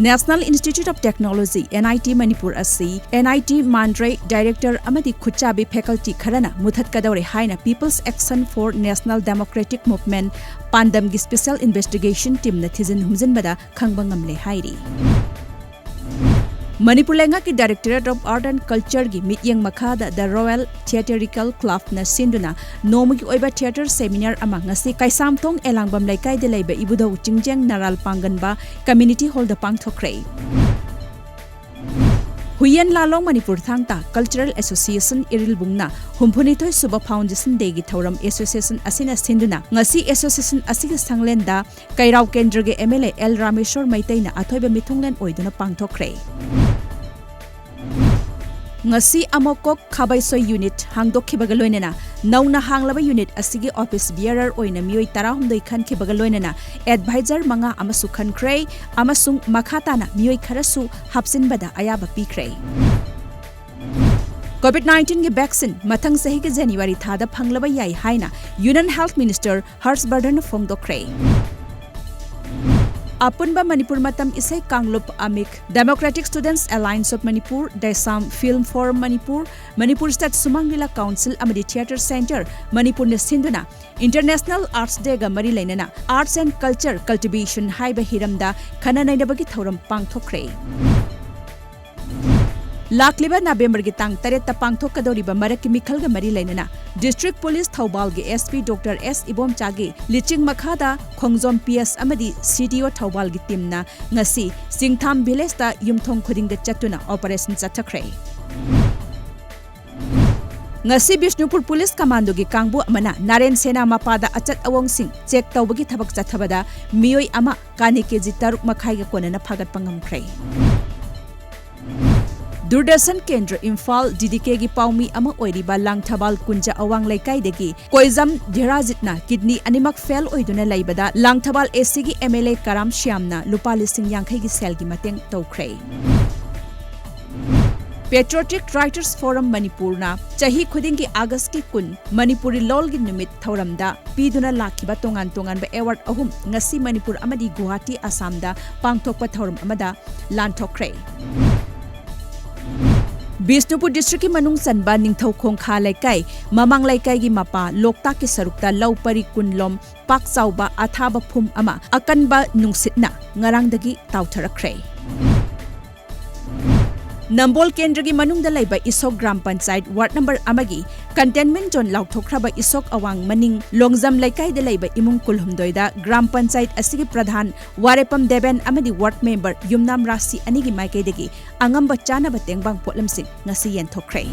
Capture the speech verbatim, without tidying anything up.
National Institute of Technology, N I T Manipur ꯑꯁꯤ N I T ꯃꯥꯟꯗ꯭ꯔꯦ, director ꯑꯃꯗꯤ ꯈꯨꯠꯆꯥꯕꯤ faculty ꯈꯔꯅ ꯃꯨꯊꯠꯀꯗꯧꯔꯦ ꯍꯥꯏꯅ People's Action for National Democratic Movement, ꯄꯥꯟꯗꯝꯒꯤ special investigation teamꯅ ꯊꯤꯖꯤꯟ ꯍꯨꯝꯖꯤꯟꯕꯗ ꯈꯪꯕ ꯉꯝꯂꯦ ꯍꯥꯏꯔꯤ꯫ ꯃꯅꯤꯄꯨꯔ ꯂꯩꯉꯥꯛꯀꯤ Directorate of Art and Cultureꯒꯤ ꯃꯤꯠꯌꯦꯡ ꯃꯈꯥꯗ The Royal Theatrical Clubꯅ ꯁꯤꯟꯗꯨꯅ ꯅꯣꯡꯃꯒꯤ ꯑꯣꯏꯕ theatre seminar ꯑꯃ ꯉꯁꯤ ꯀꯩꯁꯥꯝꯊꯣꯡ ꯑꯦꯂꯥꯡꯕꯝ ꯂꯩꯀꯥꯏꯗ ꯂꯩꯕ ꯏꯕꯨꯙꯧ ꯆꯤꯡꯖꯦꯡ ꯅꯔꯥꯜ ꯄꯥꯡꯒꯟꯕ Community Hallꯗ ꯄꯥꯡꯊꯣꯛꯈ꯭ꯔꯦ꯫ ꯍꯨꯏꯌꯦꯟ ꯂꯥꯂꯣꯡ ꯃꯅꯤꯄꯨꯔ ꯊꯥꯡ ꯇꯥ Cultural Association ꯏꯔꯤꯜꯕꯨꯡꯅ ꯍꯨꯝꯐꯨꯅꯤꯊꯣꯏ ꯁꯨꯕ Foundation Dayꯒꯤ ꯊꯧꯔꯝ association ꯑꯁꯤꯅ ꯁꯤꯟꯗꯨꯅ ꯉꯁꯤ association ꯑꯁꯤꯒꯤ ꯁꯪꯂꯦꯟꯗ ꯀꯩꯔꯥꯎ ꯀꯦꯟꯗ꯭ꯔꯒꯤ M L A L Rameshwor ꯃꯩꯇꯩꯅ ꯑꯊꯣꯏꯕ ꯃꯤꯊꯨꯡꯂꯦꯟ ꯑꯣꯏꯗꯨꯅ ꯄꯥꯡꯊꯣꯛꯈ꯭ꯔꯦ꯫ ꯉꯁꯤ ꯑꯃꯣꯀꯣꯛ ꯈꯥꯕꯩꯁꯣꯏ unit ꯍꯥꯡꯗꯣꯛꯈꯤꯕꯒ ꯂꯣꯏꯅꯅ ꯅꯧꯅ ꯍꯥꯡꯂꯕ unit ꯑꯁꯤꯒꯤ office bearer ꯑꯣꯏꯅ ꯃꯤꯑꯣꯏ ꯇꯔꯥꯍꯨꯝꯗꯣꯏ ꯈꯟꯈꯤꯕꯒ ꯂꯣꯏꯅꯅ advisor ꯃꯉꯥ ꯑꯃꯁꯨ ꯈꯟꯈ꯭ꯔꯦ ꯑꯃꯁꯨꯡ ꯃꯈꯥ ꯇꯥꯅ ꯃꯤꯑꯣꯏ ꯈꯔꯁꯨ ꯍꯥꯞꯆꯤꯟꯕꯗ ꯑꯌꯥꯕ ꯄꯤꯈ꯭ꯔꯦ꯫ COVID nineteenꯒꯤ vaccine ꯃꯊꯪ ꯆꯍꯤꯒꯤ January ꯊꯥꯗ ꯐꯪꯂꯕ ꯌꯥꯏ ꯍꯥꯏꯅ Union Health Minister ꯍꯔꯁ ꯕꯔꯙꯟꯅ ꯐꯣꯡꯗꯣꯛꯈ꯭ꯔꯦ꯫ ꯑꯄꯨꯟꯕ ꯃꯅꯤꯄꯨꯔ ꯃꯇꯝ ꯏꯁꯩ ꯀꯥꯡꯂꯨꯞ ꯑꯃꯤꯛ, Democratic Students Alliance of Manipur, ꯗꯦꯁꯥꯝ, Film Forum Manipur, Manipur State ꯁꯨꯃꯥꯡ ꯂꯤꯂꯥ Council ꯑꯃꯗꯤ Theatre Centre ꯃꯅꯤꯄꯨꯔꯅ ꯁꯤꯟꯗꯨꯅ International Arts Dayꯒ ꯃꯔꯤ ꯂꯩꯅꯅ Arts and Culture Cultivation ꯍꯥꯏꯕ ꯍꯤꯔꯝꯗ ꯈꯟꯅ ꯅꯩꯅꯕꯒꯤ ꯊꯧꯔꯝ ꯄꯥꯡꯊꯣꯛꯈ꯭ꯔꯦ꯫ ꯂꯥꯛꯂꯤꯕ ꯅꯕꯦꯝꯕꯔꯒꯤ ꯇꯥꯡ ꯇꯔꯦꯠꯇ ꯄꯥꯡꯊꯣꯛꯀꯗꯧꯔꯤꯕ ꯃꯔꯛꯀꯤ ꯃꯤꯈꯜꯒ ꯃꯔꯤ ꯂꯩꯅꯅ District Police ꯊꯧꯕꯥꯜꯒꯤ S P Doctor S ꯏꯕꯣꯝꯆꯥꯒꯤ ꯂꯤꯆꯤꯡ ꯃꯈꯥꯗ ꯈꯣꯡꯖꯣꯝ P S ꯑꯃꯗꯤ C D O ꯊꯧꯕꯥꯜꯒꯤ teamꯅ ꯉꯁꯤ ꯆꯤꯡꯊꯥꯝ villageꯇ ꯌꯨꯝꯊꯣꯡ ꯈꯨꯗꯤꯡꯗ ꯆꯠꯇꯨꯅ operation ꯆꯠꯊꯈ꯭ꯔꯦ꯫ ꯉꯁꯤ ꯕꯤꯁꯅꯨꯄꯨꯔ Police Commandoꯒꯤ ꯀꯥꯡꯕꯨ ꯑꯃꯅ ꯅꯥꯔꯦꯟ ꯁꯦꯅꯥ ꯃꯄꯥꯗ ꯑꯆꯠ ꯑꯋꯣꯡꯁꯤꯡ check ꯇꯧꯕꯒꯤ ꯊꯕꯛ ꯆꯠꯊꯕꯗ ꯃꯤꯑꯣꯏ ꯑꯃ ꯀꯥꯅꯤ K G ꯇꯔꯨꯛ ꯃꯈꯥꯏꯒ ꯀꯣꯟꯅꯅ ꯐꯥꯒꯠꯄ ꯉꯝꯈ꯭ꯔꯦ꯫ ꯗꯨꯔꯗꯔꯁꯟ ꯀꯦꯟꯗ꯭ꯔ ꯏꯝꯐꯥꯜ D D Kꯒꯤ ꯄꯥꯎꯃꯤ ꯑꯃ ꯑꯣꯏꯔꯤꯕ ꯂꯥꯡꯊꯕꯥꯜ ꯀꯨꯟꯖ ꯑꯋꯥꯡ ꯂꯩꯀꯥꯏꯗꯒꯤ ꯀꯣꯏꯖꯝ ꯙꯤꯔꯥꯖꯤꯠꯅ kidney ꯑꯅꯤꯃꯛ fail ꯑꯣꯏꯗꯨꯅ ꯂꯩꯕꯗ ꯂꯥꯡꯊꯕꯥꯜ ACꯒꯤ M L A ꯀꯔꯥꯝ ꯁ꯭ꯌꯥꯝꯅ ꯂꯨꯄꯥ ꯂꯤꯁꯤꯡ ꯌꯥꯡꯈꯩꯒꯤ ꯁꯦꯜꯒꯤ ꯃꯇꯦꯡ ꯇꯧꯈ꯭ꯔꯦ꯫ Patriotic Writers Forum ꯃꯅꯤꯄꯨꯔꯅ ꯆꯍꯤ ꯈꯨꯗꯤꯡꯒꯤ ꯑꯥꯒꯁꯀꯤ ꯀꯨꯟ ꯃꯅꯤꯄꯨꯔꯤ ꯂꯣꯜꯒꯤ ꯅꯨꯃꯤꯠ ꯊꯧꯔꯝꯗ ꯄꯤꯗꯨꯅ ꯂꯥꯛꯈꯤꯕ ꯇꯣꯉꯥꯟ ꯇꯣꯉꯥꯟꯕ ꯑꯦꯋꯥꯔꯗ ꯑꯍꯨꯝ ꯉꯁꯤ ꯃꯅꯤꯄꯨꯔ ꯑꯃꯗꯤ ꯒꯨꯋꯥꯍꯥꯇꯤ, ꯑꯁꯥꯝꯗ ꯄꯥꯡꯊꯣꯛꯄ ꯊꯧꯔꯝ ꯑꯃꯗ ꯂꯥꯟꯊꯣꯛꯈ꯭ꯔꯦ꯫ ꯕꯤꯁꯅꯨꯄꯨꯔ ꯗꯤꯁꯇ꯭ꯔꯤꯛꯀꯤ ꯃꯅꯨꯡ ꯆꯟꯕ ꯅꯤꯡꯊꯧ ꯈꯣꯡꯈꯥ ꯂꯩꯀꯥꯏ, ꯃꯃꯥꯡ ꯂꯩꯀꯥꯏꯒꯤ ꯃꯄꯥ ꯂꯣꯛꯇꯥꯛꯀꯤ ꯁꯔꯨꯛꯇ ꯂꯧ ꯄꯔꯤ ꯀꯨꯟ ꯂꯣꯝ ꯄꯥꯛ ꯆꯥꯎꯕ ꯑꯊꯥꯕ ꯐꯨꯝ ꯑꯃ ꯑꯀꯟꯕ ꯅꯨꯡꯁꯤꯠꯅ ꯉꯔꯥꯡꯗꯒꯤ ꯇꯥꯎꯊꯔꯛꯈ꯭ꯔꯦ꯫ ꯅꯝꯕꯣꯜ ꯀꯦꯟꯗ꯭ꯔꯒꯤ ꯃꯅꯨꯡꯗ ꯂꯩꯕ ꯏꯁꯣꯛ ꯒ꯭ꯔꯥꯝ ꯄꯟꯆꯥꯌꯠ ꯋꯥꯔꯗ ꯅꯝꯕꯔ ꯑꯃꯒꯤ ꯀꯟꯇꯦꯟꯃꯦꯟ ꯖꯣꯟ ꯂꯥꯎꯊꯣꯛꯈ꯭ꯔꯕ ꯏꯁꯣꯛ ꯑꯋꯥꯡ ꯃꯅꯤꯡ ꯂꯣꯡꯖꯝ ꯂꯩꯀꯥꯏꯗ ꯂꯩꯕ ꯏꯃꯨꯡ ꯀꯨꯟꯍꯨꯝꯗꯣꯏꯗ ꯒ꯭ꯔꯥꯝ ꯄꯟꯆꯥꯌꯠ ꯑꯁꯤꯒꯤ ꯄ꯭ꯔꯙꯥꯟ ꯋꯥꯔꯦꯄꯝ ꯗꯦꯕꯦꯟ ꯑꯃꯗꯤ ꯋꯥꯔꯗ ꯃꯦꯝꯕꯔ ꯌꯨꯝꯅꯥꯝ ꯔꯥꯁꯤ ꯑꯅꯤꯒꯤ ꯃꯥꯏꯀꯩꯗꯒꯤ ꯑꯉꯝꯕ ꯆꯥꯅꯕ ꯇꯦꯡꯕꯥꯡ ꯄꯣꯠꯂꯝꯁꯤꯡ ꯉꯁꯤ ꯌꯦꯟꯊꯣꯛꯈ꯭ꯔꯦ꯫